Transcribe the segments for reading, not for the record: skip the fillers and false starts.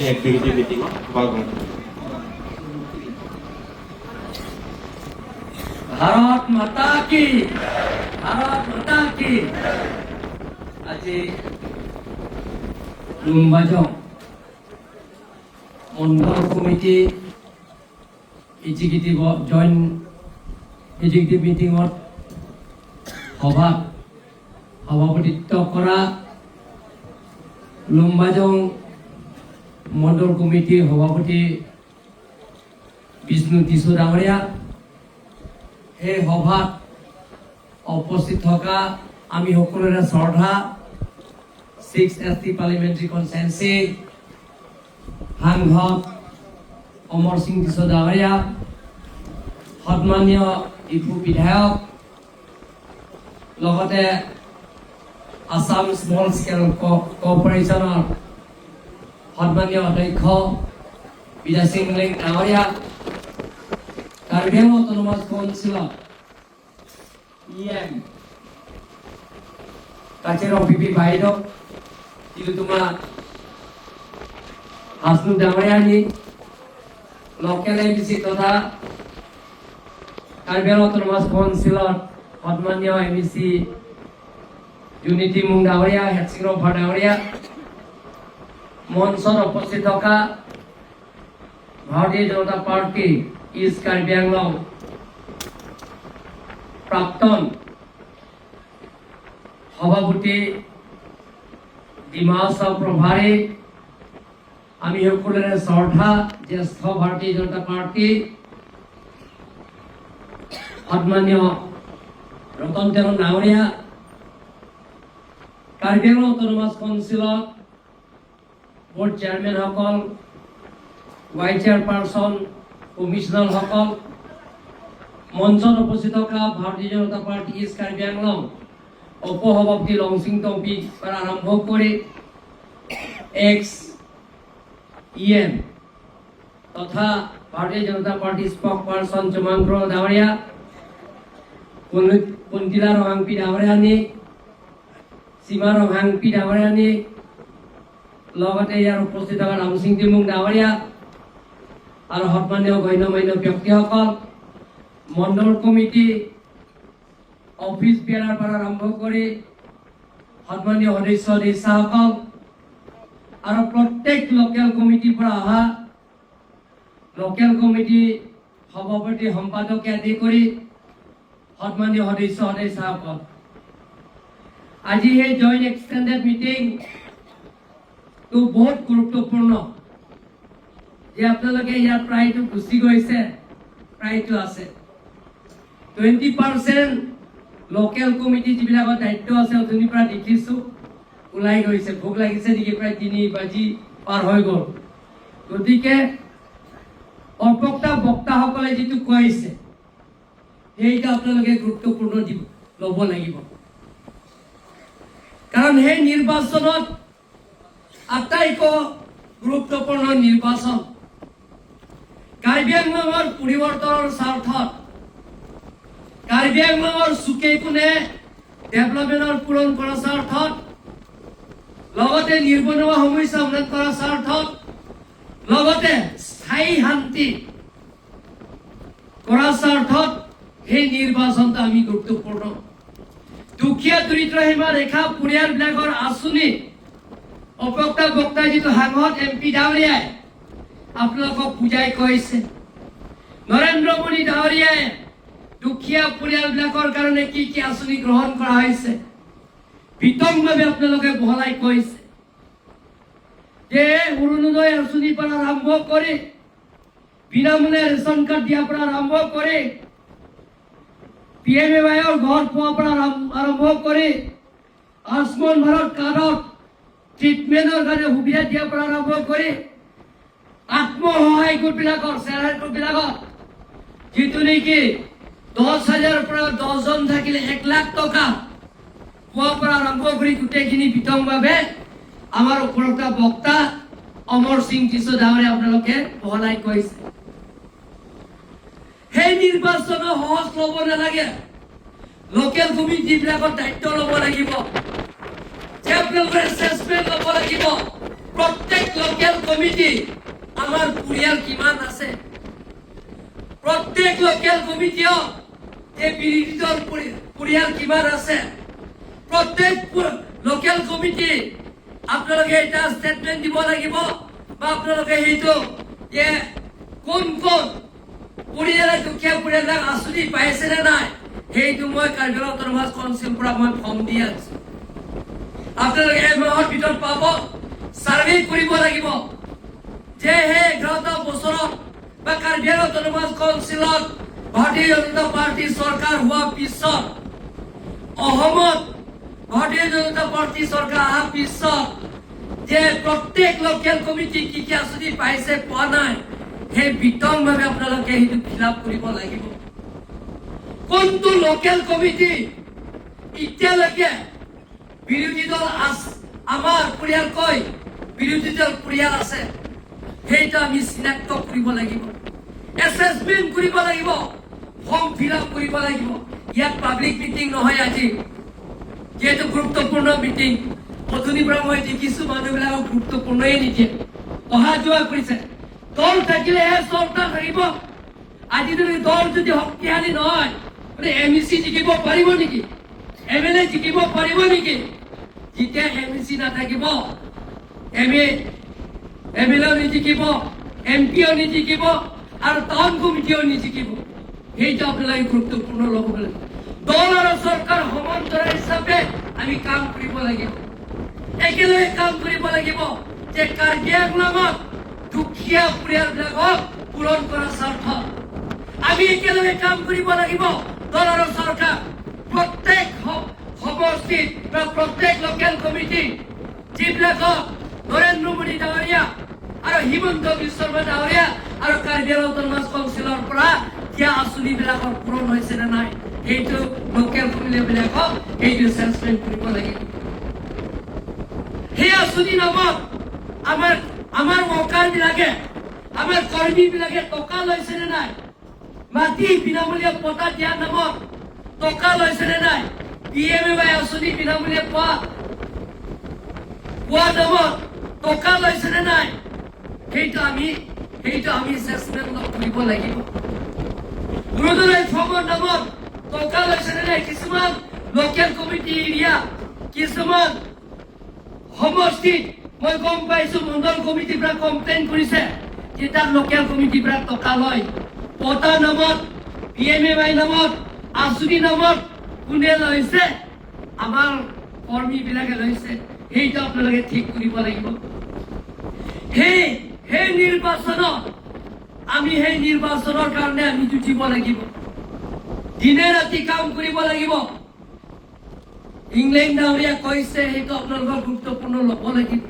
এই এক্সিকিউটিভ মিটিঙত গোপাল গণেশ। भारत माता की, भारत माता की। আজি লুম্বাজং মণ্ডল কমিটি এক্সিকিউটিভ জইণ্ট এক্সিকিউটিভ মিটিঙত সভাত সভাপতিত্ব কৰা লুম্বাজং মণ্ডল কমিটিৰ সভাপতি বিষ্ণু টিছু ডাঙৰীয়া, এই সভাত উপস্থিত থকা আমি সকলোৰে শ্ৰদ্ধা six S T parliamentary constituency সাংসদ অমৰ সিং টিছু ডাঙৰীয়া, সন্মানীয় ডিফু বিধায়ক, লগতে আছাম স্মল স্কেল কৰ্পৰেশ্যনৰ সন্মানীয় অধ্যক্ষ বিজয় সিং লিং ডাঙৰীয়া, কাৰ্বি আংলং অট'নমাছ কাউন্সিলৰ ইএম কাচেৰ পিপি বাইদেউ তিলোত্তমা হাসনু ডাঙৰীয়ানী, লোকেল এম চি তথা কাৰ্বি আংলং অট'নমাছ কাউন্সিলৰ সন্মানীয় এম চি ইউনিটি মুং ডাঙৰীয়া, হেডসিং ৰফা ডাঙৰীয়া, মঞ্চত উপস্থিত থকা ভাৰতীয় জনতা পাৰ্টি ইষ্ট কাৰ্বি আংলং প্ৰাক্তন সভাপতি, ডিমাহাচাও প্ৰভাৰী, আমি সকলোৰে শ্ৰদ্ধা জ্যেষ্ঠ ভাৰতীয় জনতা পাৰ্টি সন্মানীয় ৰতন তেৰণ ডাঙৰীয়া, কাৰ্বি আংলং অট'নমাছ কাউন্সিলত বৰ্ড চেয়াৰমেনসকল, ৱাইচ চেয়াৰপাৰ্চন, কমিশ্যনাৰসকল, মঞ্চত উপস্থিত থকা ভাৰতীয় জনতা পাৰ্টি ইষ্ট কাৰ্বি আংলং উপসভাপতি লংচিং টংপিৰ পৰা আৰম্ভ কৰি এক্স ইএম তথা ভাৰতীয় জনতা পাৰ্টি স্পক পাৰ্চন চুমাংক্ৰ ডাঙৰীয়া, কুন্তিলা ৰহাংপি ডাঙৰীয়ানী, সীমা ৰহাংপি ডাঙৰীয়ানী, লগতে ইয়াৰ উপস্থিত থকা ৰামসিং তিমুং ডাঙৰীয়া আৰু সন্মানীয় গণ্যমান্য ব্যক্তিসকল, মণ্ডল কমিটি অফিচ বেয়াৰৰ পৰা আৰম্ভ কৰি সন্মানীয় সদস্য সদস্যাসকল আৰু প্ৰত্যেক লোকেল কমিটিৰ পৰা অহা লোকেল কমিটি সভাপতি, সম্পাদকে আদি কৰি সন্মানীয় সদস্য সদস্যাসকল, আজি সেই জইণ্ট এক্সটেণ্ডেড মিটিংটো বহুত গুৰুত্বপূৰ্ণ যে আপোনালোকে ইয়াত প্ৰায়টো গুচি গৈছে, প্ৰায়টো আছে। 20% লোকেল কমিটি যিবিলাকৰ দায়িত্ব আছে, অথনিৰ পৰা দেখিছোঁ ওলাই গৈছে। ভোক লাগিছে নেকি? প্ৰায় 3 বাজি পাৰ হৈ গ'ল। গতিকে অবক্তা বক্তাসকলে যিটো কৈছে, সেইটো আপোনালোকে গুৰুত্বপূৰ্ণ দিব ল'ব লাগিব। কাৰণ সেই নিৰ্বাচনত আটাইতকৈ গুৰুত্বপূৰ্ণ নিৰ্বাচন, কাৰ্বি আংলঙৰ পৰিৱৰ্তনৰ স্বাৰ্থত, কাৰ্বি আংলঙৰ চুকে কোণে ডেভেলপমেণ্টৰ পূৰণ কৰাৰ স্বাৰ্থত, লগতে নিবনুৱা সমস্যা উন্নত কৰাৰ স্বাৰ্থত, লগতে স্থায়ী শান্তি কৰাৰ স্বাৰ্থত সেই নিৰ্বাচনটো আমি গুৰুত্বপূৰ্ণ। দুখীয়া দৰিদ্ৰ সীমা ৰেখা পৰিয়ালবিলাকৰ আঁচনি অবক্তা বক্তাই যিটো সাংসদ এম পি ডাঙৰীয়াই আপোনালোকক বুজাই কৈছে, নৰেন্দ্ৰ মোদী ডাঙৰীয়াই দুখীয়া পৰিয়ালবিলাকৰ কাৰণে কি কি আঁচনি গ্ৰহণ কৰা হৈছে, বিতংভাৱে আপোনালোকে বহলাই কৈছে যে অৰুণোদয় আঁচনিৰ পৰা আৰম্ভ কৰি, বিনামূলীয়া ৰেচন কাৰ্ড দিয়াৰ পৰা আৰম্ভ কৰি, পিএমএৱাইৰ ঘৰ পোৱাৰ পৰা আৰম্ভ কৰি, আয়ুষ্মান ভাৰত কাৰ্ডত ট্ৰিটমেণ্টৰ কাৰণে সুবিধা দিয়াৰ পৰা আৰম্ভ কৰি, আত্মসহায়ক গোটবিলাকৰ, চেল্ফ হেল্প গোটবিলাকত যিটো নেকি 10 হাজাৰৰ পৰা 10জন থাকিলে 1 লাখ টকা পোৱাৰ পৰা আৰম্ভ কৰি গোটেইখিনি বিতংভাৱে আমাৰ ওপৰতা বক্তা অমৰ সিং টিছো ডাঙৰীয়া আপোনালোকে বহলাই কৈছে। সেই নিৰ্বাচনৰ সহজ ল'ব নালাগে। লোকেল কমিটিবিলাকৰ দায়িত্ব ল'ব লাগিব যে আপোনালোকৰ এছেচমেণ্ট ল'ব লাগিব। প্ৰত্যেক লোকেল কমিটি আমাৰ পৰিয়াল কিমান আছে, প্ৰত্যেক লোকেল কমিটিত এই বিৰোধী দল পৰিয়াল কিমান আছে, প্ৰত্যেক লোকেল কমিটি আপোনালোকে এটা ষ্টেটমেণ্ট দিব লাগিব বা আপোনালোকে সেইটো যে কোন কোন পৰিয়ালে, দুখীয়া পৰিয়ালক আঁচনি পাইছে নে নাই, সেইটো মই কাৰ্বি অট'নমাছ কাউন্সিল পৰা মই ফৰ্ম দি আছো। আপোনালোকে এমাহৰ ভিতৰত পাব। চাৰ্ভে কৰিব লাগিব যে সেই 11টা বছৰত বা কাৰ্বি অট'নমাছ কাউন্সিলত ভাৰতীয় জনতা পাৰ্টী চৰকাৰ হোৱাৰ পিছত, অসমত ভাৰতীয় জনতা পাৰ্টী চৰকাৰ অহাৰ পিছত যে প্ৰত্যেক লোকেল কমিটি কি কি আঁচনি পাইছে, পোৱা নাই, সেই বিতংভাৱে আপোনালোকে সেইটো ফিল আপ কৰিব লাগিব। কোনটো লোকেল কমিটি এতিয়ালৈকে বিৰোধী দল আমাৰ পৰিয়াল কৈ বিৰোধী দল পৰিয়াল আছে, সেইটো আমি চিনাক্ত কৰিব লাগিব, এছেচমেণ্ট কৰিব লাগিব, ফৰ্ম ফিল আপ কৰিব লাগিব। ইয়াত পাব্লিক মিটিং নহয় আজি, যিহেতু গুৰুত্বপূৰ্ণ মিটিং। অথনিৰ পৰা মই দেখিছো মানুহবিলাকক গুৰুত্বপূৰ্ণই নিদিয়ে, অহা যোৱা কৰিছে। দল থাকিলেহে চৰকাৰ থাকিব। আজি যদি দল যদি শক্তিশালী নহয়, মানে এম ই চি জিকিব পাৰিব নেকি? এম এল এ জিকিব পাৰিব নেকি? যেতিয়া এম ই চি নাথাকিব, এম এল এও নিজিকিব, এম পিও নিজিকিব আৰু টাউন কমিটিও নিজিকিব। সেইটো আপোনালোকে গুৰুত্বপূৰ্ণ ল'ব লাগিব। দল আৰু চৰকাৰ সমান্তৰাল হিচাপে আমি কাম কৰিব লাগিব, একেলগে কাম কৰিব লাগিব যে কাৰ্বি আংলঙত দুখীয়া পৰিয়ালবিলাকক পূৰণ কৰাৰ স্বাৰ্থত আমি একেলগে কাম কৰিব লাগিব। দল আৰু চৰকাৰ প্ৰত্যেক সমষ্টিত বা প্ৰত্যেক লোকেল কমিটি যিবিলাকক নৰেন্দ্ৰ মোদী ডাঙৰীয়া আৰু হিমন্ত বিশ্ব শৰ্মা ডাঙৰীয়া আৰু কাৰ্বি আংলং অট'নমাছ কাউন্সিলৰ পৰা দিয়া আঁচনিবিলাকৰ পূৰণ হৈছে নে নাই, সেইটো লোকেল কমিটিবিলাকক সেইটো এছেচমেণ্ট কৰিব লাগিব। সেই আঁচনি নামত আমাৰ ৱৰ্কাৰবিলাকে, আমাৰ কৰ্মীবিলাকে টকা লৈছে নে নাই, মাটি বিনামূলীয়া পট্টা দিয়াৰ নামত টকা লৈছে নে নাই, পি এম এ ৱাই আঁচনি বিনামূলীয়া পোৱা নামত টকা লৈছে নে নাই, সেইটো আমি এছেচমেণ্ট কৰিব লাগিব। অৰুণোদয় ফৰ্মৰ নামত টকা লৈছে নে নাই, কিছুমান লোকেল কমিটি এৰিয়া, কিছুমান সমষ্টিত মই গম পাইছো মণ্ডল কমিটিৰ পৰা কমপ্লেইন কৰিছে যে তাত লোকেল কমিটিৰ পৰা টকা লয়। পট্টা নামত, পি এম এ ৱাই নামত, আঁচনি নামত কোনে লৈছে? আমাৰ কৰ্মীবিলাকে লৈছে। সেইটো আপোনালোকে ঠিক কৰিব লাগিব। সেই নিৰ্বাচনত আমি, সেই নিৰ্বাচনৰ কাৰণে আমি যুঁজিব লাগিব, দিনে ৰাতি কাম কৰিব লাগিব। ইংলেণ্ড ডাঙৰীয়া কৈছে, সেইটো আপোনালোকৰ গুৰুত্বপূৰ্ণ ল'ব লাগিব।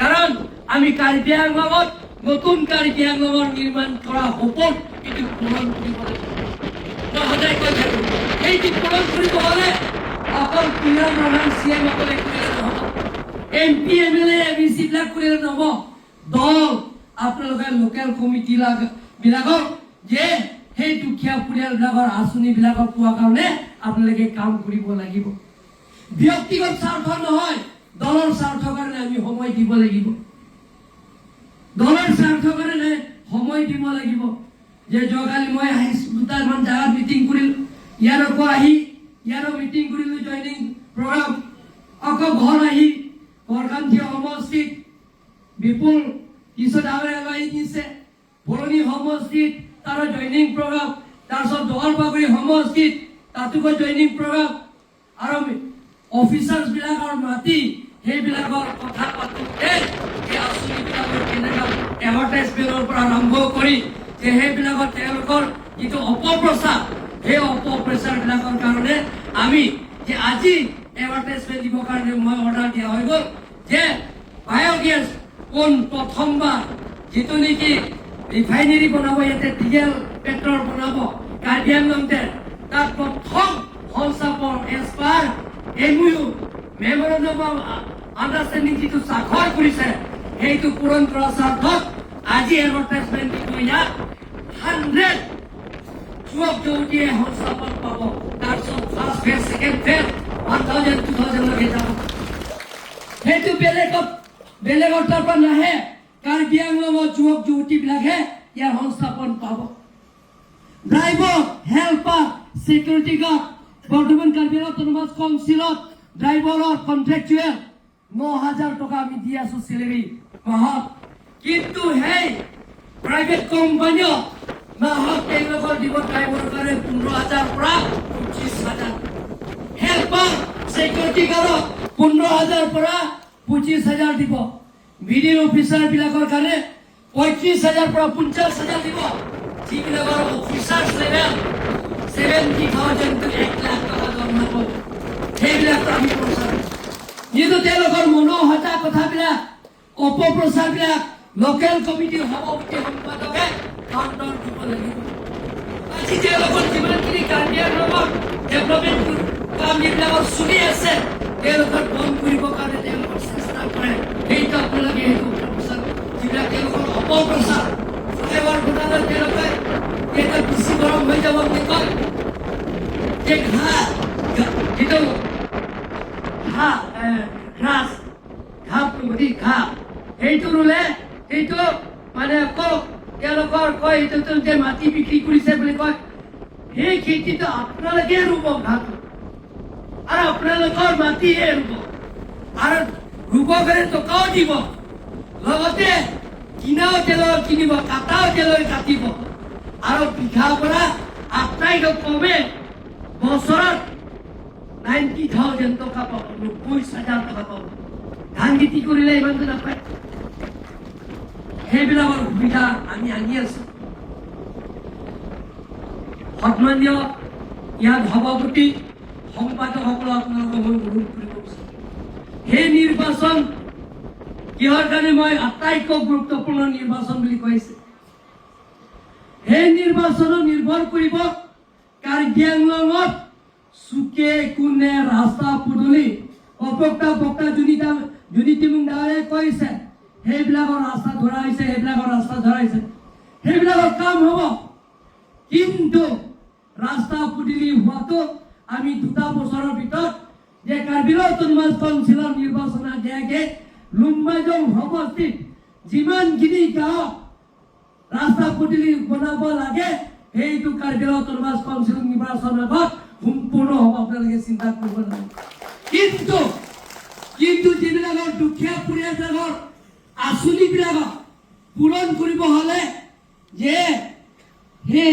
কাৰণ আমি কাৰ্বি আংলঙত নতুন কাৰ্বি আংলঙৰ নিৰ্মাণ কৰা সপোন এইটো পূৰণ কৰিব লাগিব। মই সদায় কৈ থাকো, সেইটো পূৰণ কৰিব হ'লে অকল তুলিৰাম ৰংহাং চি এম অকলে কৰিলে নহ'ব, M P, M L A, M E C বিলাক কৰিলে নহ'ব। দল, আপোনালোকে লোকেল কমিটি বিলাকক যে সেই দুখীয়া পৰিয়ালবিলাকৰ আঁচনিবিলাকক পোৱাৰ কাৰণে আপোনালোকে কাম কৰিব লাগিব। ব্যক্তিগত স্বাৰ্থ নহয়, দলৰ স্বাৰ্থৰ কাৰণে আমি সময় দিব লাগিব। দলৰ স্বাৰ্থৰ কাৰণে সময় দিব লাগিব যে যোৱাকালি মই আহিছো, দুটামান জেগাত মিটিং কৰিলো, ইয়াৰকো আহি ইয়াৰো মিটিং কৰিলো, জইনিং প্ৰগ্ৰাম। আকৌ ঘৰ আহি বৰকান্থি সমষ্টিত বিপুল কিশোৰ ডাঙৰীয়া লৈ দিছে, বৰণি সমষ্টিত তাৰ জইনিং প্ৰগ্ৰাম, তাৰপিছত জলপাগুৰি সমষ্টিত তাতোকৈ জইনিং প্ৰগ্ৰাম। আৰু অফিচাৰ্ছ বিলাকৰ মাতি সেইবিলাকৰ কথা পাতোতে এই আঁচনিবিলাকৰ কেনেকুৱা এডভাৰটাইজমেণ্টৰ পৰা আৰম্ভ কৰি যে সেইবিলাকত তেওঁলোকৰ যিটো অপপ্ৰচাৰ, সেই অপপ্ৰচাৰবিলাকৰ কাৰণে আমি যে আজি এডভাৰটাইজমেণ্ট দিবৰ কাৰণে মই অৰ্ডাৰ দিয়া হৈ গ'ল যে বায়'গেছ পোন প্ৰথমবাৰ যিটো নেকি ৰিফাইনেৰী বনাব ইয়াতে, ডিজেল পেট্ৰল বনাব কাৰ্বি আংলংতে, তাত প্ৰথম সংস্থাপন as per MOU, memorandum of understanding যিটো স্বাক্ষৰ কৰিছে, সেইটো পূৰণ কৰাৰ স্বাৰ্থত আজি এডভাৰটাইজমেণ্ট দিব। ইয়াত 100 যুৱক যুৱতীয়ে সংস্থাপন পাব। তাৰপিছত first phase, second phase 1000, 2000লৈকে যাব। সেইটো বেলেগত বেলেগৰ তাৰ পৰা নাহে। কাৰ্বি আংলঙৰ যুৱক যুৱতীবিলাকহে ইয়াৰ সংস্থাপন পাব। ড্ৰাইভাৰ, হেল্পাৰ, চিকিউৰিটি গাৰ্ড, বৰ্তমান কাৰ্বি আংলং অট'নমাছ কাউন্সিলত ড্ৰাইভাৰৰ কণ্ট্ৰেকচুৱেল 9,000 টকা আমি দি আছো চেলেৰি মাহত। কিন্তু সেই প্ৰাইভেট কোম্পানীত মাহত তেওঁলোকৰ দিব ড্ৰাইভাৰৰ কাৰণে 15,000 পৰা 25,000, হেল্পাৰ, চিকিউৰিটি গাৰ্ডক 15,000 পৰা 25,000 দিব, মিডিল অফিচাৰ বিলাকৰ কাৰণে 35,000 পৰা 50,000 দিব, যিবিলাকৰ অফিচাৰ লেভেল 70,000 টু 1 লাখ টকা দৰমহা পাব। সেইবিলাকতো আমি প্ৰচাৰ কৰিছোঁ। কিন্তু তেওঁলোকৰ মনোহতা কথাবিলাক, অপপ্ৰচাৰবিলাক লোকেল কমিটিৰ সভাপতি, সম্পাদকে খণ্ডন দিব লাগিব। আজি তেওঁলোকৰ যিমানখিনি কাৰ্বি আংলঙত ডেভেলপমেণ্ট কাম যিবিলাকৰ চলি আছে, তেওঁলোকৰ বন্ধ কৰিবৰ কাৰণে তেওঁলোকৰ চেষ্টা কৰে। সেইটো আপোনালোকে সেইটো অপপ্ৰচাৰ, যিবিলাক তেওঁলোকৰ অপপ্ৰচাৰ, ফ্লাইঅভাৰ বনালে তেওঁলোকে তেতিয়া বেছি গৰম হৈ যাব বুলি কয় যে ঘাঁহ, যিটো ঘাঁহ, গ্ৰাছ, ঘাঁহ, নদী ঘাঁহ, সেইটো ৰুলে সেইটো মানে আকৌ তেওঁলোকৰ কয় এইটোতো যে মাটি বিক্ৰী কৰিছে বুলি কয়। সেই খেতিটো আপোনালোকে ৰুব ঘাঁহটো আৰু আপোনালোকৰ মাটিহে ৰুব আৰু ৰুব কাৰণে টকাও দিব, লগতে কিনাও তেওঁলোকে কিনিব, কাটাও তেওঁলোকে কাটিব আৰু বিঘাৰ পৰা আটাইতকৈ কমে বছৰত 90,000 টকা পাব, 90,000 টকা পাব। ধান খেতি কৰিলে ইমানটো নাপায়। সেইবিলাকৰ সুবিধা আমি আনি আছো। সন্মানীয় ইয়াত সভাপতি, সম্পাদকসকলক, আপোনালোকক মই অনুৰোধ কৰিব বিচাৰোঁ, সেই নিৰ্বাচন কিহৰ কাৰণে মই আটাইতকৈ গুৰুত্বপূৰ্ণ নিৰ্বাচন বুলি কৈছে? সেই নিৰ্বাচনত নিৰ্ভৰ কৰিব কাৰ্বি আংলঙত চুকে কোণে ৰাস্তা পদূলি। অপক্তা বক্তা জুনিতা জুনিতিমুং ডাঙৰীয়াই কৈছে, সেইবিলাকৰ ৰাস্তা ধৰা হৈছে, সেইবিলাকৰ ৰাস্তা ধৰা হৈছে, সেইবিলাকৰ কাম হ'ব। কিন্তু ৰাস্তা পদূলি হোৱাটো আমি 2টা বছৰৰ ভিতৰত যে কাৰ্বি অট'নমাছ কাউন্সিলৰ নিৰ্বাচন আগে আগে লুম্বাইজং সমষ্টিত যিমানখিনি গাঁৱত ৰাস্তা পদূলি বনাব লাগে, সেইটো কাৰ্বি অট'নমাছ কাউন্সিল নিৰ্বাচনৰ আগত সম্পূৰ্ণ হ'ব, আপোনালোকে চিন্তা কৰিব নালাগে। কিন্তু যিবিলাকৰ দুখীয়া পৰিয়ালবিলাকৰ আঁচনিবিলাকক পূৰণ কৰিব হ'লে যে সেই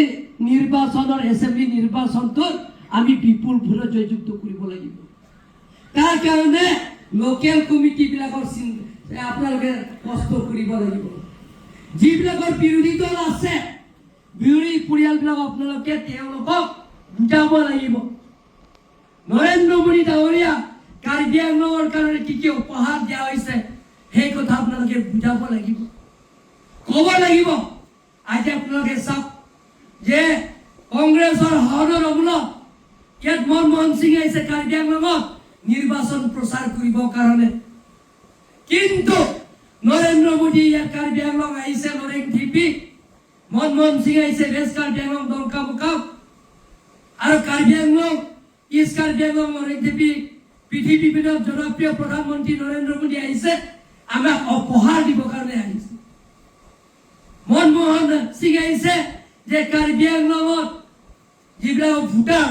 নিৰ্বাচনৰ এছেম্বলি নিৰ্বাচনটোত আমি বিপুল ভোটত জয়যুক্ত কৰিব লাগিব। তাৰ কাৰণে লোকেল কমিটিবিলাকৰ আপোনালোকে কষ্ট কৰিব লাগিব। যিবিলাকৰ বিৰোধী দল আছে, বিৰোধী পৰিয়ালবিলাক আপোনালোকে তেওঁলোকক বুজাব লাগিব, নৰেন্দ্ৰ মোদী ডাঙৰীয়া কাৰ্বি আংলঙৰ কাৰণে কি কি উপহাৰ দিয়া হৈছে, সেই কথা আপোনালোকে বুজাব লাগিব, ক'ব লাগিব। আজি আপোনালোকে চাওক যে কংগ্ৰেছৰ শাসনৰ অমূলত ইয়াত মনমোহন সিং আহিছে কাৰ্বি আংলঙত নিৰ্বাচন প্ৰচাৰ কৰিবৰ কাৰণে। কিন্তু নৰেন্দ্ৰ মোদী ইয়াত কাৰ্বি আংলং আহিছে নৰেং টিপি, মনমোহন সিং আহিছে ৱেষ্ট কাৰ্বি আংলং ডংকামুকাম আৰু কাৰ্বি আংলং, ইষ্ট কাৰ্বি আংলং নৰেং টিপি। পৃথিৱীৰ ভিতৰত জনপ্ৰিয় প্ৰধানমন্ত্ৰী নৰেন্দ্ৰ মোদী আহিছে, আমাক উপহাৰ দিবৰ কাৰণে আহিছে। মনমোহন সিং আহিছে যে কাৰ্বি আংলঙত যিবিলাক ভোটাৰ,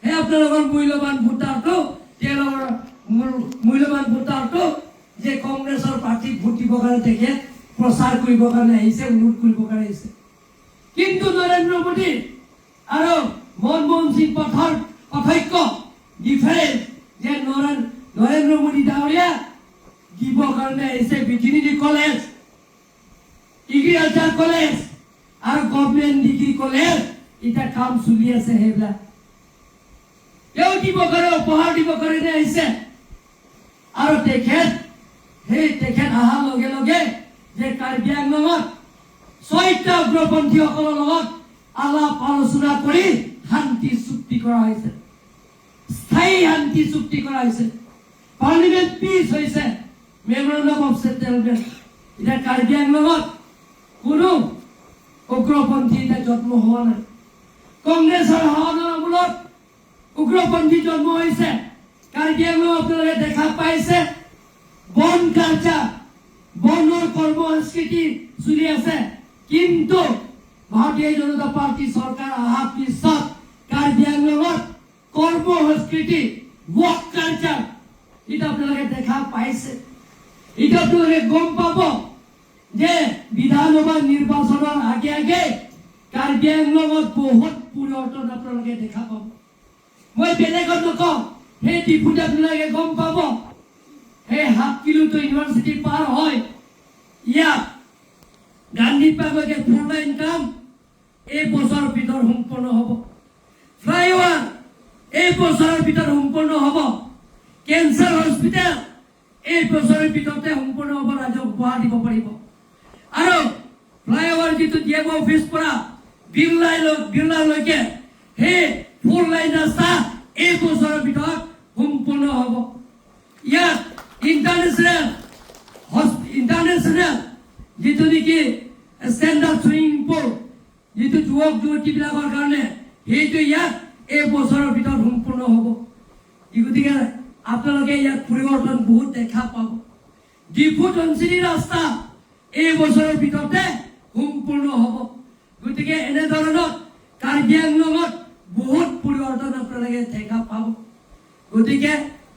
সেই আপোনালোকৰ মূল্যৱান ভোটাৰটো, তেওঁলোকৰ মূল্যৱান ভোটাৰটো যে কংগ্ৰেছৰ প্ৰাৰ্থীক ভোট দিবৰ কাৰণে তেখেত প্ৰচাৰ কৰিবৰ কাৰণে আহিছে, অনুৰোধ কৰিবৰ কাৰণে আহিছে। কিন্তু নৰেন্দ্ৰ মোদী আৰু মনমোহন সিং পথৰ পাৰ্থক্য, ডিফাৰেঞ্চ যে নৰেন্দ্ৰ মোদী ডাঙৰীয়া দিবৰ কাৰণে আহিছে ভেটেৰিনেৰী কলেজ, এগ্ৰিকালচাৰ কলেজ আৰু গভৰ্ণমেণ্ট ডিগ্ৰী কলেজ। এতিয়া কাম চলি আছে সেইবিলাক। তেওঁ দিব কাৰণে, উপহাৰ দিব কাৰণে আহিছে। আৰু তেখেত অহাৰ লগে লগে যে কাৰ্বি আংলঙত ছয়টা উগ্ৰপন্থীসকলৰ লগত আলাপ আলোচনা কৰি শান্তি চুক্তি কৰা হৈছে, স্থায়ী শান্তি চুক্তি কৰা হৈছে, পাৰ্লিমেণ্ট পিচ হৈছে, মেমৰেণ্ডম অফ ছেটেলমেণ্ট। এতিয়া কাৰ্বি আংলঙত কোনো উগ্ৰপন্থী এতিয়া জন্ম হোৱা নাই। কংগ্ৰেছৰ শাসনৰ আমোলত উগ্ৰপন্থী জন্ম হৈছে। কাৰ্বি আংলং আপোনালোকে দেখা পাইছে, বন কালচাৰ। বন্ধৰ কৰ্ম সংস্কৃতি চলি আছে। কিন্তু ভাৰতীয় জনতা পাৰ্টী চৰকাৰ অহাৰ পিছত কাৰ্বি আংলঙত কৰ্ম সংস্কৃতি, ৱৰ্ক কালচাৰ এইটো আপোনালোকে দেখা পাইছে। এইটো আপোনালোকে গম পাব যে বিধানসভা নিৰ্বাচনৰ আগে আগে কাৰ্বি আংলঙত বহুত পৰিৱৰ্তন আপোনালোকে দেখা পাব। মই বেলেগত নকওঁ, সেই ডিফুত আপোনালোকে গম পাব। সেই 7 কিলোটো ইউনিভাৰ্চিটি পাৰ হয় ইয়াত গান্ধী পাৰ্কলৈকে ফ'ৰ লাইন কাম এই বছৰৰ ভিতৰত সম্পূৰ্ণ হ'ব। ফ্লাইঅভাৰ এই বছৰৰ ভিতৰত সম্পূৰ্ণ হ'ব। কেঞ্চাৰ হস্পিটেল এই বছৰৰ ভিতৰতে সম্পূৰ্ণ হ'ব, ৰাইজক উপহাৰ দিব পাৰিব। আৰু ফ্লাইঅভাৰ যিটো ডি এম অফিচ পৰা বিৰলালৈকে সেই ফ'ৰ লাইন ৰাস্তা এই বছৰৰ ভিতৰত সম্পূৰ্ণ হ'ব। ইয়াত ইণ্টাৰনেশ্যনেল যিটো নেকি ষ্টেণ্ডাৰ্ড চুইমিং পুল, যিটো যুৱক যুৱতীবিলাকৰ কাৰণে, সেইটো ইয়াত এই বছৰৰ ভিতৰত সম্পূৰ্ণ হ'ব। গতিকে আপোনালোকে ইয়াত পৰিৱৰ্তন বহুত দেখা পাব। ডিফু ধনশিৰি ৰাস্তা এই বছৰৰ ভিতৰতে সম্পূৰ্ণ হ'ব। গতিকে এনেধৰণৰ কাৰ্বি আংলঙত বহুত পৰিৱৰ্তন আপোনালোকে দেখা পাব। গতিকে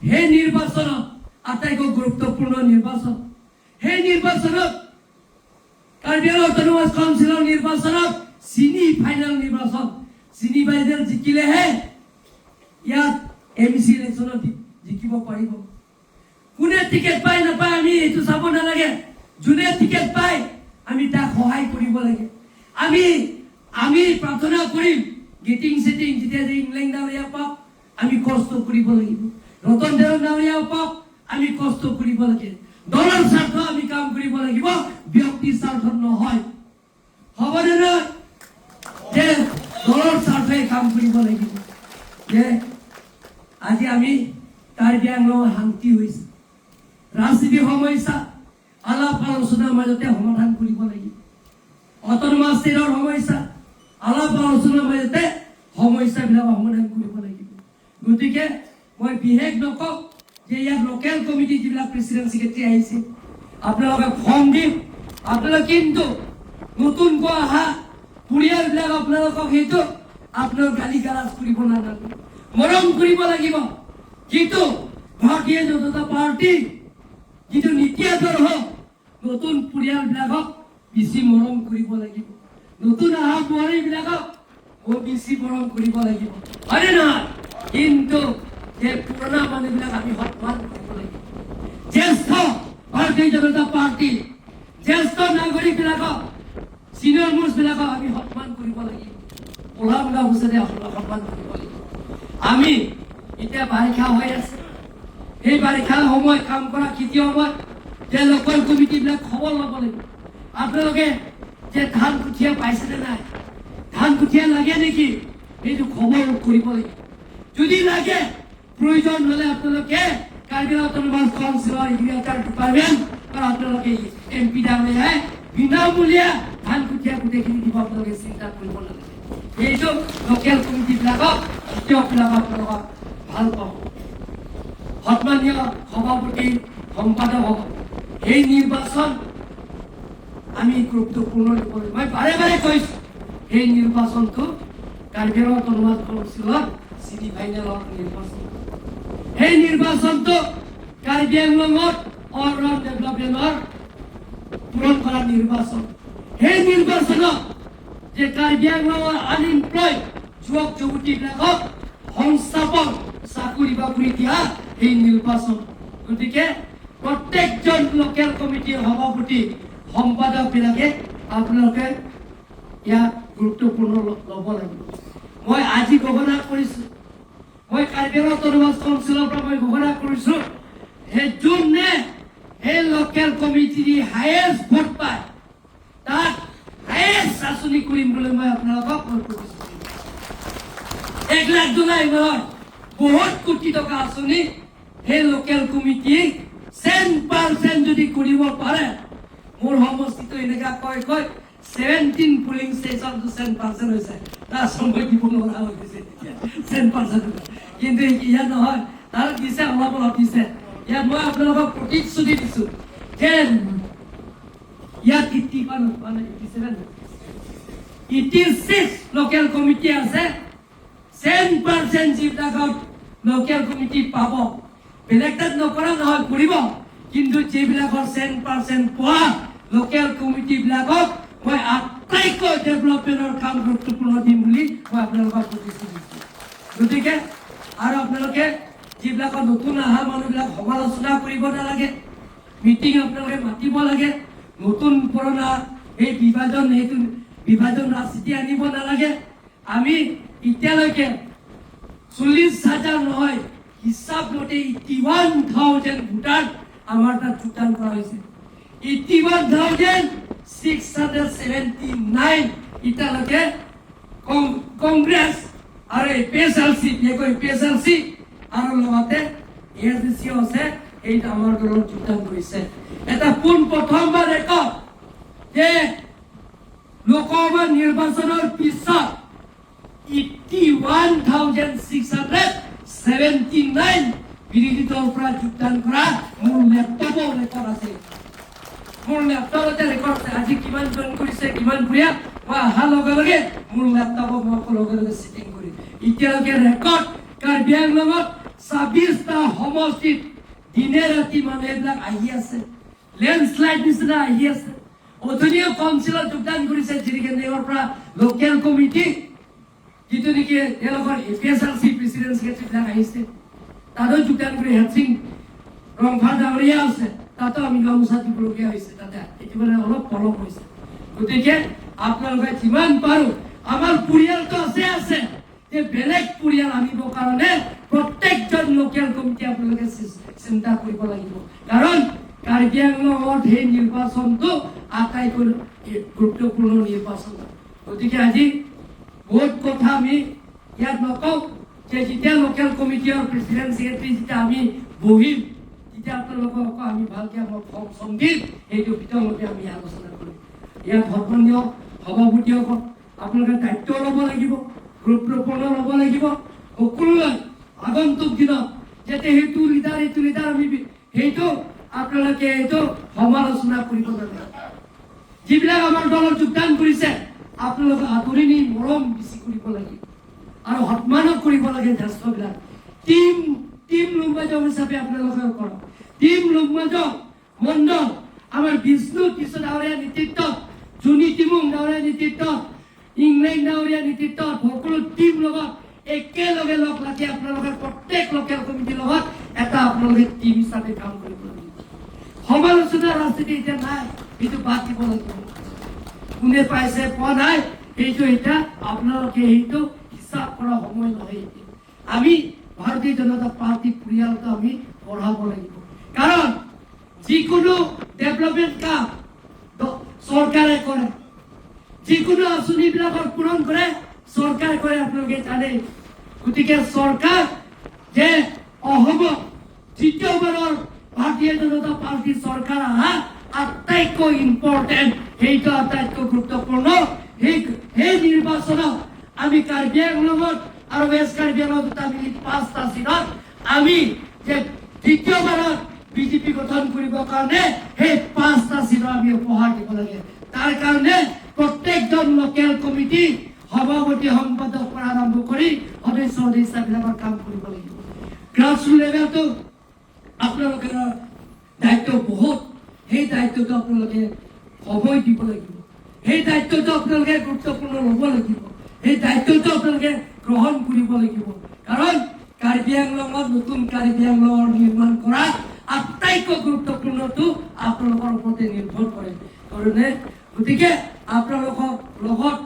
সেই নিৰ্বাচনত আটাইতকৈ গুৰুত্বপূৰ্ণ নিৰ্বাচন, সেই নিৰ্বাচনত কাৰ্বি আংলং অট'নমাছ কাউন্সিলৰ নিৰ্বাচনত ছেমি ফাইনেল নিৰ্বাচন, ছেমি ফাইনেল জিকিলেহে ইয়াত এম চি ইলেকশ্যনত জিকিব পাৰিব। কোনে টিকেট পায় নাপায় আমি এইটো চাব নালাগে। যোনে টিকেট পায় আমি তাক সহায় কৰিব লাগে। আমি প্ৰাৰ্থনা কৰিম। গেটিং চেটিং যেতিয়া যে ইংলেণ্ড ডাঙৰীয়া পাওক, আমি কষ্ট কৰিব লাগিব। ৰতন তেৰং ডাঙৰীয়াও পাওক, আমি কষ্ট কৰিব লাগে। দলৰ স্বাৰ্থ আমি কাম কৰিব লাগিব, ব্যক্তি স্বাৰ্থত নহয়। হ'বনে নহয় যে দলৰ স্বাৰ্থই কাম কৰিব লাগিব? যে আজি আমি কাৰ্বি আংলঙত শান্তি হৈছে। ৰাজনীতিৰ সমস্যা আলাপ আলোচনাৰ মাজতে সমাধান কৰিব লাগিব। অট'নমাছ ষ্টেটৰ সমস্যা আলাপ আলোচনাৰ মাজতে সমস্যাবিলাক সমাধান কৰিব লাগিব। গতিকে মই বিশেষ নকওঁ যে ইয়াত লোকেল কমিটি যিবিলাক প্ৰেচিডেণ্ট, ছেক্ৰেটাৰী আহিছে, আপোনালোকে ফৰ্ম দিম। আপোনালোকে কিন্তু নতুনকৈ অহা পৰিয়ালবিলাক আপোনালোকক সেইটো আপোনালোক গালি গালাজ কৰিব নালাগে, মৰম কৰিব লাগিব। কিন্তু ভাৰতীয় জনতা পাৰ্টী যিটো নীতি আদৰ্শ, নতুন পৰিয়ালবিলাকক বেছি মৰম কৰিব লাগিব। নতুন অহা বোৱাৰীবিলাকক বহুত বেছি মৰম কৰিব লাগিব, হয়নে নহয়? কিন্তু যে পুৰণা মানুহবিলাক আমি সন্মান কৰিব লাগিব। জ্যেষ্ঠ ভাৰতীয় জনতা পাৰ্টী জ্যেষ্ঠ নাগৰিকবিলাকক, চিনিয়ৰ মোষ্টবিলাকক আমি সন্মান কৰিব লাগিব। ওলাম গামোচাতে সন্মান কৰিব লাগিব। আমি এতিয়া বাৰিষা হৈ আছে। সেই বাৰিষাৰ সময়ত কাম কৰা খেতি সময়ত যে লোকেল কমিটিবিলাক খবৰ ল'ব লাগিব আপোনালোকে যে ধান কঠীয়া পাইছেনে নাই, ধান কঠীয়া লাগে নেকি, সেইটো খবৰ কৰিব লাগিব। যদি লাগে, প্ৰয়োজন হ'লে আপোনালোকে কাৰ্বি অট'নমাছ কাউন্সিলৰ এগ্ৰিকালচাৰ ডিপাৰ্টমেণ্ট আৰু আপোনালোকে এম পি ডাঙৰীয়াই বিনামূলীয়া ধান কঠীয়া গোটেইখিনি দিব, আপোনালোকে চিন্তা কৰিব নালাগে। সেইটো লোকেল কমিটিবিলাকক, খেতিয়কবিলাকক আপোনালোকক ভাল পাব। সন্মানীয় সভাপতি, সম্পাদকসকল, সেই নিৰ্বাচন আমি গুৰুত্বপূৰ্ণ দিব লাগিব। মই বাৰে বাৰে কৈছোঁ, সেই নিৰ্বাচনটো কাৰ্বি আংলং অট'নমাছ কাউন্সিলৰ ছেমি ফাইনেলৰ নিৰ্বাচন। সেই নিৰ্বাচনটো কাৰ্বি আংলঙত অল ৰাউণ্ড ডেভেলপমেণ্টৰ পূৰণ কৰা নিৰ্বাচন। সেই নিৰ্বাচনত যে কাৰ্বি আংলঙৰ আনএমপ্লয় যুৱক যুৱতীবিলাকক সংস্থাপন, চাকৰি বাকৰি দিয়া সেই নিৰ্বাচন। গতিকে প্ৰত্যেকজন লোকেল কমিটিৰ সভাপতি, সম্পাদকবিলাকে আপোনালোকে ইয়াত গুৰুত্বপূৰ্ণ ল'ব লাগিব। মই আজি ঘোষণা কৰিছোঁ, মই কাৰ্বি আংলং অট'নমাছ কাউন্সিলৰ পৰা মই ঘোষণা কৰিছোঁ, সেই যোনে সেই লোকেল কমিটি দি হায়েষ্ট ভোট পায়, তাক হায়েষ্ট আঁচনি কৰিম বুলি মই আপোনালোকক মই প্ৰতিশ্ৰুতি দিছোঁ। 1 লাখ 2 লাখ নহয়, বহুত কোটি টকা আঁচনি সেই লোকেল কমিটি 10% যদি কৰিব পাৰে। মোৰ সমষ্টিটো এনেকা কয় কয় 17 পুলিং ষ্টেচনটো 10% হৈছে, তাৰ সময় দিব নোৱাৰা হৈ গৈছে তেতিয়া 10%। কিন্তু ইয়াত নহয়, তাৰ দিছে, অলপ অলপ দিছে। ইয়াত মই আপোনালোকক প্ৰতিশ্ৰুতি দিছো যে ইয়াত 81, 87, 86 লোকেল কমিটি আছে। 10% যিবিলাকত লোকেল কমিটি পাব, বেলেগ তাত নকৰা নহয়, কৰিব, কিন্তু যিবিলাকৰ 10% পোৱা লোকেল কমিটিবিলাকক মই আটাইতকৈ ডেভেলপমেণ্টৰ কাম গুৰুত্বপূৰ্ণ দিম বুলি মই আপোনালোকক প্ৰতিশ্ৰুতি দিছোঁ। গতিকে আৰু আপোনালোকে যিবিলাকৰ নতুন অহা মানুহবিলাক সমালোচনা কৰিব নালাগে। মিটিং আপোনালোকে মাতিব লাগে। নতুন পুৰণা এই বিভাজন, সেইটো বিভাজন ৰাজনীতি আনিব নালাগে। আমি এতিয়ালৈকে 40,000 নহয়, হিচাপ মতে 81,000 ভোটাৰ আমাৰ তাত যোগদান কৰা হৈছে। 81,679 এতিয়ালৈকে কংগ্ৰেছ আৰু A P S L C, বিশেষকৈ A P S L C আৰু লগতে এ এছ ডি চিও আছে, এইটো আমাৰ দলত যোগদান কৰিছে। এটা পোন প্ৰথমবাৰ ৰেকৰ্ড যে লোকসভা নিৰ্বাচনৰ পিছত 81,679 বিৰোধী দলৰ পৰা যোগদান কৰা মোৰ লেপটপৰ ৰেকৰ্ড আছে। মোৰ লেপটপতে ৰেকৰ্ড আছে, আজি কিমান জইন কৰিছে, কিমান পৰিয়াল। মই অহাৰ লগে লগে মোৰ লেপটপত মই লগে লগে ছেটিং কৰিম। এতিয়ালৈকে ৰেকৰ্ড কাৰ্বি আংলঙত 26টা সমষ্টিত দিনে ৰাতি মানুহ এইবিলাক আহি আছে, লেণ্ডশ্লাইড নিচিনা আহি আছে। অথনিও কাউন্সিলত যোগদান কৰিছে জিৰিকেন্দ্ৰৰ পৰা লোকেল কমিটি, যিটো নেকি তেওঁলোকৰ এ P S L C president ছেক্ৰেটাৰীবিলাক আহিছে, তাতো যোগদান কৰি হেডচিং ৰংফা ডাঙৰীয়া আছে, তাতো আমি গামোচা দিবলগীয়া হৈছে। তাতে একেবাৰে অলপ পলম হৈছে। গতিকে আপোনালোকে যিমান পাৰোঁ আমাৰ পৰিয়ালটো আছে আছে যে বেলেগ পৰিয়াল আনিবৰ কাৰণে প্ৰত্যেকজন লোকেল কমিটি আপোনালোকে চিন্তা কৰিব লাগিব। কাৰণ কাৰ্বি আংলঙত সেই নিৰ্বাচনটো আটাইতকৈ গুৰুত্বপূৰ্ণ নিৰ্বাচন। গতিকে আজি বহুত কথা আমি ইয়াত নকওঁ যে যেতিয়া লোকেল কমিটিৰ প্ৰেচিডেণ্ট ছেক্ৰেটাৰী যেতিয়া আমি বহিম, তেতিয়া আপোনালোকক আমি ভালকে আমাৰ ফৰ্ম চম দিম, সেইটো ভিতৰতে আমি আলোচনা কৰিম। ইয়াত সন্মানীয় সভাপতিসকল, আপোনালোকে দায়িত্ব ল'ব লাগিব, গুৰুত্বপূৰ্ণ ল'ব লাগিব সকলোৱে। আগন্তুক দিনত যাতে সেইটো লিডাৰ, এইটো লিডাৰ, আমি সেইটো আপোনালোকে এইটো সমালোচনা কৰিব নালাগে। যিবিলাক আমাৰ দলত যোগদান কৰিছে, আপোনালোকে আদৰি নি মৰম বেছি কৰিব লাগে আৰু সন্মানো কৰিব লাগে জ্যেষ্ঠবিলাক। টিম টিম লুম্বাজং হিচাপে আপোনালোকে কৰক। টিম লুম্বাজং মণ্ডল আমাৰ বিষ্ণু কিশোৰ ডাঙৰীয়া নেতৃত্বত, জুনি টিমুং ডাঙৰীয়া নেতৃত্বত, ইংলেণ্ড ডাঙৰীয়া নেতৃত্বত সকলো টিম লগত একেলগে লগ লাগি আপোনালোকে প্ৰত্যেক লোকেল কমিটিৰ লগত এটা আপোনালোকে টিম হিচাপে কাম কৰিব লাগিব। সমালোচনা ৰাজনীতি এতিয়া নাই, সেইটো বাদ দিব লাগিব। কোনে পাইছে, পোৱা নাই, সেইটো এতিয়া আপোনালোকে সেইটো হিচাপ কৰা সময় নহয়। এতিয়া আমি ভাৰতীয় জনতা পাৰ্টী পৰিয়ালটো আমি বঢ়াব লাগিব। কাৰণ যিকোনো ডেভেলপমেণ্ট কাম চৰকাৰে কৰে, যিকোনো আঁচনিবিলাকৰ পূৰণ কৰে চৰকাৰে কৰে, আপোনালোকে জানে। গতিকে চৰকাৰ যে অসমত দ্বিতীয়বাৰৰ ভাৰতীয় জনতা পাৰ্টীৰ চৰকাৰ অহা আটাইতকৈ ইম্পৰ্টেণ্ট, সেইটো আটাইতকৈ গুৰুত্বপূৰ্ণ। সেই নিৰ্বাচনত আমি কাৰ্বি আংলঙত আৰু ৱেষ্ট কাৰ্বি আংলঙত দুটা মিলি পাঁচটা চিটত আমি যে দ্বিতীয়বাৰত বিজেপি গঠন কৰিবৰ কাৰণে সেই পাঁচটা চিটত আমি উপহাৰ দিব লাগে। তাৰ কাৰণে প্ৰত্যেকজন লোকেল কমিটি সভাপতি, সম্পাদক পৰা আৰম্ভ কৰি সদস্য সদস্যাবিলাকৰ কাম কৰিব লাগিব। গ্ৰাছৰুট লেভেলটো আপোনালোকৰ দায়িত্ব বহুত। সেই দায়িত্বটো আপোনালোকে সময় দিব লাগিব, সেই দায়িত্বটো আপোনালোকে গুৰুত্বপূৰ্ণ ল'ব লাগিব, সেই দায়িত্বটো আপোনালোকে গ্ৰহণ কৰিব লাগিব। কাৰণ কাৰ্বি আংলঙত নতুন কাৰ্বি আংলঙৰ নিৰ্মাণ কৰা আটাইতকৈ গুৰুত্বপূৰ্ণটো আপোনালোকৰ ওপৰতে নিৰ্ভৰ কৰে। কাৰণে গতিকে আপোনালোকৰ লগত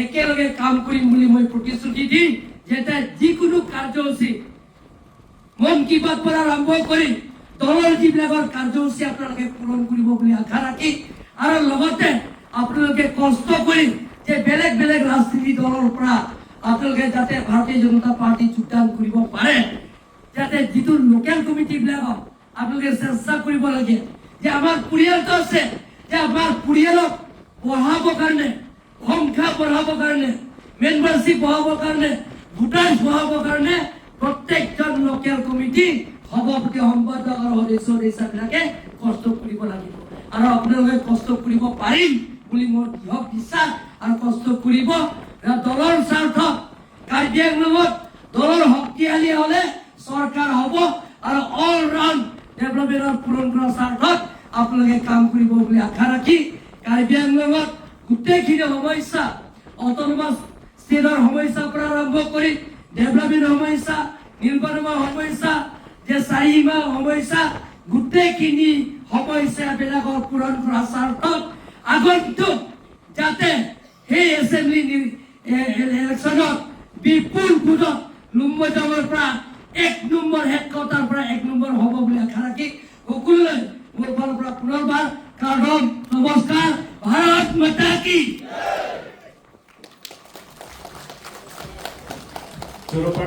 একেলগে কাম কৰিম বুলি মই প্ৰতিশ্ৰুতি দি যাতে যিকোনো কাৰ্যসূচী, মন কি বাত পৰা আৰম্ভ কৰি দলৰ যিবিলাকৰ কাৰ্যসূচী আপোনালোকে পূৰণ কৰিব বুলি আশা ৰাখি আৰু লগতে আপোনালোকে কষ্ট কৰি যে বেলেগ বেলেগ ৰাজনীতি দলৰ পৰা আপোনালোকে যাতে ভাৰতীয় জনতা পাৰ্টীত যোগদান কৰিব পাৰে, যাতে যিটো লোকেল কমিটিবিলাকক আপোনালোকে চেষ্টা কৰিব লাগে যে আমাৰ পৰিয়ালটো আছে, যে আমাৰ পৰিয়ালক বঢ়াবৰ কাৰণে, সংখ্যা বঢ়াবৰ কাৰণে, মেম্বাৰশ্বিপ বঢ়াবৰ কাৰণে, ভোটাৰ বঢ়াবৰ কাৰণে প্ৰত্যেকজন লোকেল কমিটি সভাপতি, সম্পাদক আৰু সদস্য সদস্যাবিলাকে কষ্ট কৰিব লাগিব। আৰু আপোনালোকে কষ্ট কৰিব পাৰিম বুলি মোৰ দৃঢ় বিশ্বাস আৰু কষ্ট কৰিব। দলৰ স্বাৰ্থত কাৰ্বি আংলঙত দলৰ শক্তিশালী হ'লে চৰকাৰ হ'ব আৰু অল ৰাউণ্ড ডেভেলপমেণ্টৰ পূৰণ কৰাৰ স্বাৰ্থত আপোনালোকে কাম কৰিব বুলি আশা ৰাখি, কাৰ্বি আংলঙত গোটেইখিনি সমস্যা, অট'নমাছ ষ্টেটৰ সমস্যাৰ পৰা আৰম্ভ কৰি ডেভেলপমেণ্ট সমস্যা, নিৰ্বাচনৰ সমস্যা, যে চাৰিসীমা সমস্যা, গোটেইখিনি সমস্যাবিলাকৰ পূৰণ কৰাৰ স্বাৰ্থত আগন্তুক যাতে সেই এছেম্বলি ইলেকশ্যনত বিপুল ভোটত লুম্বজামৰ পৰা 1 নম্বৰ, হেডকোৱাৰ্টাৰ পৰা 1 নম্বৰ হ'ব বুলি আশা ৰাখি সকলোলৈ মোৰ ফালৰ পৰা পুনৰবাৰ কাৰণ নমস্কাৰ। ভাৰত মাতা কি! 0.